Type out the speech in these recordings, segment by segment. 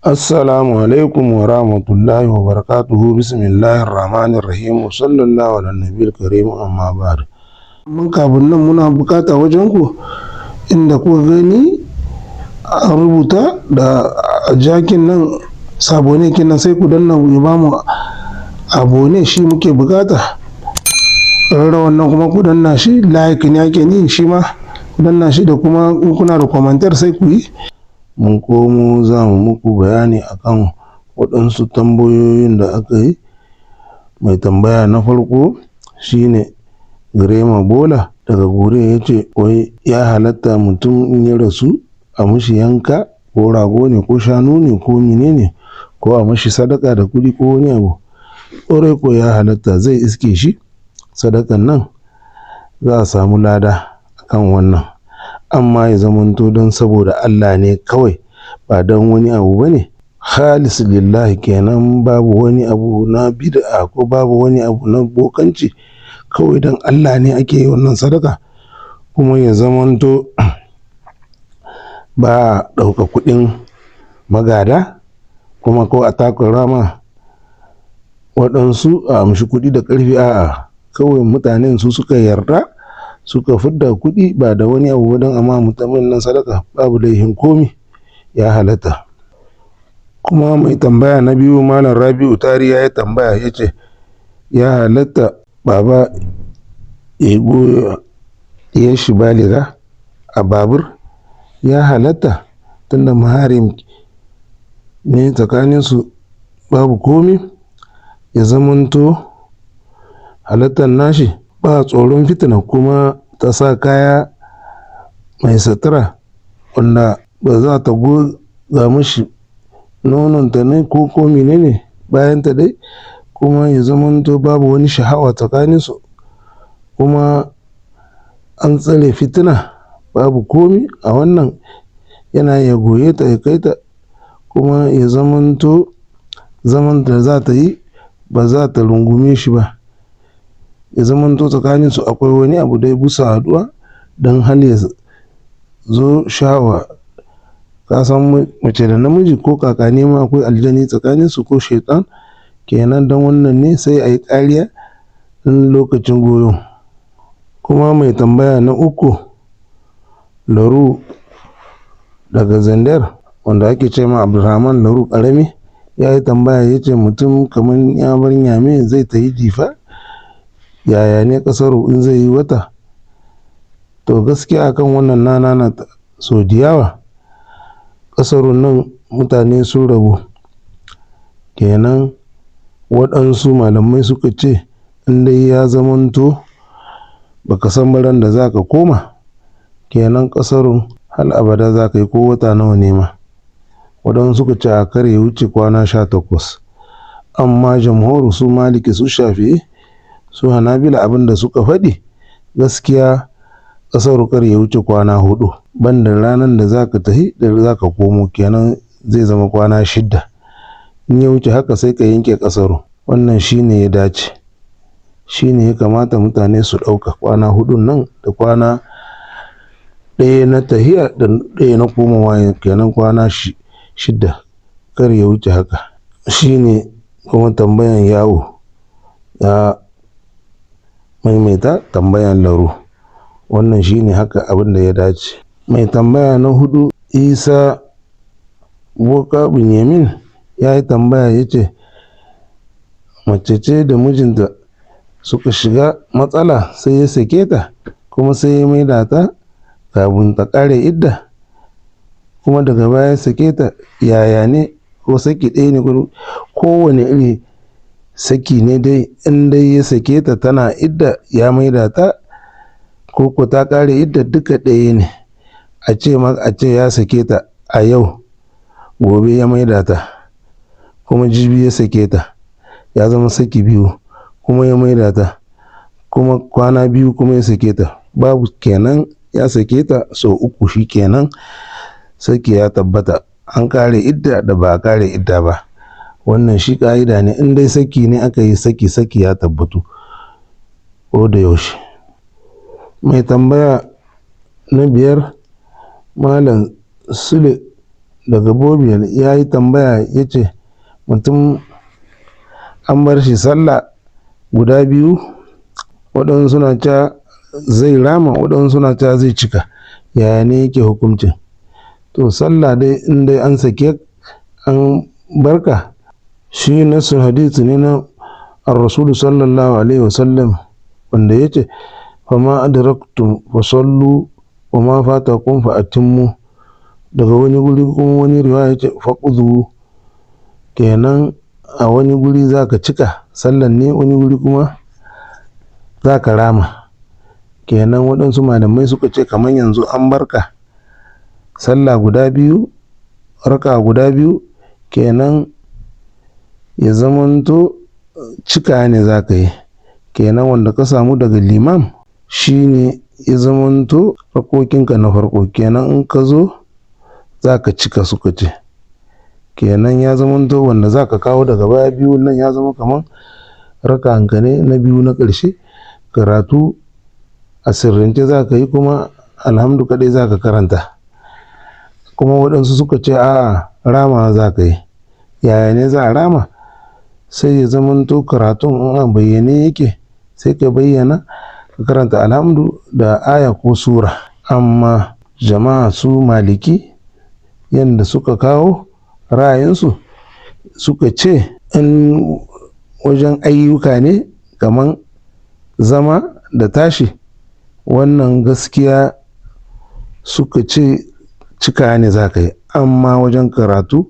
Assalamu alaikum wa rahmatullahi wa barakatuhu. Bismillahir rahmanir rahim. Wa sallallahu ala nabiyil karim, amma ba'd. Mun kafin nan muna bukata wajen ku, inda kuka gani an rubuta da jakin nan sabone kinan, sai ku danna ya bamu abone, shi muke bukata. Rarra wannan kuma ku danna shi, like ne ake ni, shi ma ku danna shi, da kuma in kuna da commentaire sai ku yi. Mun komo za mu muku bayani akan waɗansu tambayoyin da aka yi. Mai tambaya na farko shine Grema Bola daga Gure, ya ce wai ya halatta mutum in ya rasu a mishi yanka, ko rago ne ko shanu ne ko menene, ko a mishi sadaka da kuɗi ko wani abu? Ƙwarai ko ya halatta, zai iske shi sadakan nan, za a samu lada akan wannan, amma ya zamanto don saboda Allah ne kawai, ba don wani abu ba ne, khalis lillahi kenan, babu wani abu na bid'a ko babu wani abu na bokanci, kawai don Allah ne ake yi wannan sadaka. Kuma ya zamanto ba a ɗauka kuɗin magada, kuma ko a takura ma waɗansu a amshi kuɗi da ƙarfi. A'a, kawai mutanen su suka yarda suka fidda kuɗi ba da wani abu ba don amma mutumin nan sadaka, babu laifin komi, ya halatta. Kuma mai tambaya na biyu, Malam Rabi'u Tari, ya yi tambaya, ya ce ya halatta baba ya goya ya shi baliga a babur? Ya halatta, tunda maharim ne tsakaninsu, babu komi. Ya zamanto halattar nashi ba tsoron fitina, kuma ta sa kaya mai sutura wanda ba za ta goga mashi nononta ne ko menene bayanta dai, kuma ya zamanto babu wani sha'awa tsakaninsu, kuma an tsare fitina, babu komi a wannan, yana ya goye ta ya kai ta. Kuma ya zamanto zaman da za ta yi ba za ta rungume shi ba, ya zamanto tsakaninsu akwai wani abu dai busa haduwa don hal ya zo shawa. Ka san mace da namiji ko kakane ma akwai aljani tsakaninsu ko shaitan kenan, don wannan ne sai a yi kariya in lokacin goyon. Kuma mai tambaya na uku, Laru daga Zandar, wanda ake ce ma Abdulrahman Laru Karami, ya yi tambaya, ya ce mutum kamar ya bar Nyame zai ta yi Jifa, yaya ne kasar in zai yi wata? To gaskiya akan wannan na so da yawa kasarun nan mutane sun rabu kenan. Waɗansu malamai suka ce in dai ya zamanto baka san baran da za ka koma kenan, kasarun hal abada za ka yi, ko wata nawa ne ma. Waɗansu suka ce a kar ya wuce kwana 18. Amma jamhuru, su Maliki, su Shafi'i, su Hanabila, abin da suka faɗi gaskiya, ƙasar kar ya wuce kwana 4, banda ranar da za ka tafi da za ka komo, kenan zai zama kwana 6. In ya wuce haka sai ka yanke ƙasaru. Wannan shine ya dace, shine ya kamata mutane su ɗauka, kwana 4n nan da kwana 1 na tahiya da 1 na komowa, kenan kwana 6, kar ya wuce haka. Shine kuma tambayan yawo ya maimaita tambayan Laru. Wannan shine haka abin da ya dace. Mai tambaya na hudu, Isa Boka Binyamin, ya yi tambaya, ya ce mace ce da mijinta suka shiga matsala, sai ya sake ta, kuma sai ya maida ta kafin ta kare idda, kuma daga baya ya sake ta, yaya ne? Ko saki ɗaya ne, kowane iri saki ne dai, in dai ya sake ta tana idda ya maida ta, ko ta kare idda, duka ɗaya ne. A ce ma a ce ya sake ta a yau, gobe ya maida ta, kuma jibi ya sake ta, ya zama saki biyu. Kuma ya maida ta, kuma kwana biyu kuma ya sake ta, babu kenan ya sake ta sau uku, shi kenan saki ya tabbata, an kare idda da ba a kare idda ba. Wannan shi ka'ida ne, in dai saki ne aka yi saki, saki ya tabbatu ko da yaushe. Mai tambaya na biyar, Malam Sule Daga Bobiyal ya yi tambaya ya ce mutum an bar shi sallah guda biyu, waɗansu suna cewa zai rama, waɗansu suna cewa zai cika, yaya ne yake hukuncin? To sallah dai in dai an sake an barka, shi nassin hadisi ne na ar-rasulu sallallahu alaihi wasallam wanda ya ce fama adraktum fasallu wa ma fatakum fa atimmu. Daga wani guri kuma wani riwaya ya ce faqudu. Kenan a wani guri zaka cika sallan ne, wani guri kuma zaka rama. Kenan waɗansu malamai suka ce kamar yanzu an barka sallah guda biyu, raka guda biyu, kenan ya zamanto cika ne za ka yi. Kenan wanda ka samu daga limam shine ya zamanto rakokinka na farko. Kenan in ka zo za ka cika, suka ce. Kenan ya zamanto wanda za ka kawo daga baya biyu nan ya zama kaman rakanka ne na biyu na ƙarshe. Karatu a sirrance za ka yi kuma alhamdu kaɗai za ka karanta. Kuma waɗansu suka ce a'a, rama za ka yi. Yaya ne za a rama? Sai ya zamanto karatun in a bayyane yake sai ka bayyana ka karanta alhamdu da aya ko sura. Amma jama'a su maliki yanda suka kawo ra'ayinsu suka ce in wajen ayyuka ne kaman zama da tashi, wannan gaskiya suka ce cika ne za ka yi. Amma wajen karatu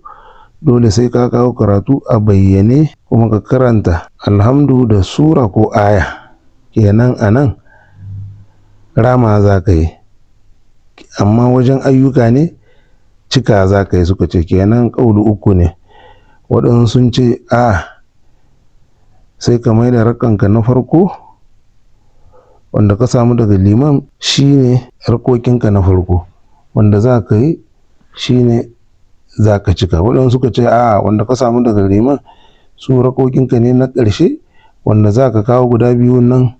dole sai ka kawo karatu a bayyane kuma ka karanta alhamdu da sura ko aya. Kenan a nan rama za ka yi. Amma wajen ayyuka ne cika za ka yi, suka ce. Kenan ƙaulu uku ne. Waɗansu sun ce a sai ka mai da rakanka na farko wanda ka samu daga liman shine rakokinka na farko, wanda za ka yi shine za ka cika. Waɗansu suka ce a wanda ka samu daga liman su rakokinka ne na ƙarshe, wanda za ka kawo guda biyu nan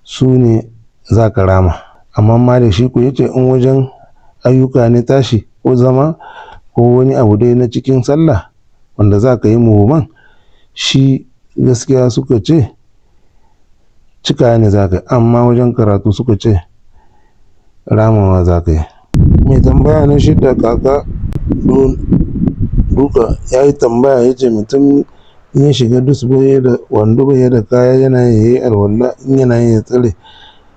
su ne za ka rama. Amma Malik shi ko ya ce in wajen ayyuka ne tashi ko zama ko wani abu dai na cikin sallah wanda za ka yi muhimman, shi gaskiya suka ce cika ne za ka yi. Amma wajen karatu suka ce ramawa za ka yi. Mai tambaya na shida kaka duka ya yi tambaya ya ce mutum in ya shiga dus bai da wando bai da kaya yana iya yi alwala, in yana iya tsare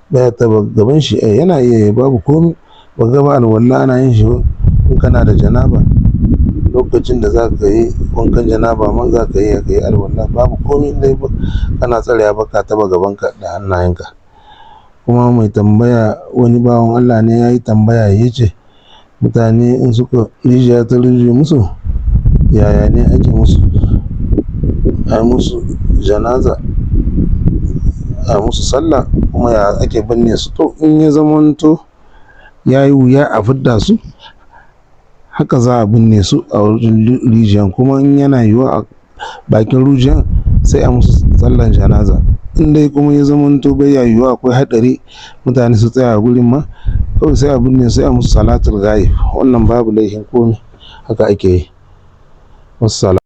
baya taɓa gaban shi, yana iya yi babu komi. Ba gaba alwala ana yin shi in kana da janaba, lokacin da za ka yi wankan janaba ma za ka iya ka yi alwala babu komi dai kana tsarewa ba ka taɓa gabanka da hannayenka. Kuma mai tambaya wani bawan Allah ne ya yi tambaya ya ce mutane in suka rijiya ta rije musu, yaya ne ake musu, a musu janaza, a musu sallah kuma ya ake binne su? To in ya zamanto ya yi wuya a fidda su, haka za a binne su a wajen rijiyan. Kuma in yana yiwuwa a bakin rijiyan sai a musu sallan janaza. In dai kuma ya zamanto bai ya yiwuwa akwai haɗari mutane su tsaya a gurin ma, kawai sai a binne sai a musu salatul ghaib. Wannan babu laifin komi, haka ake yi. Wassalam.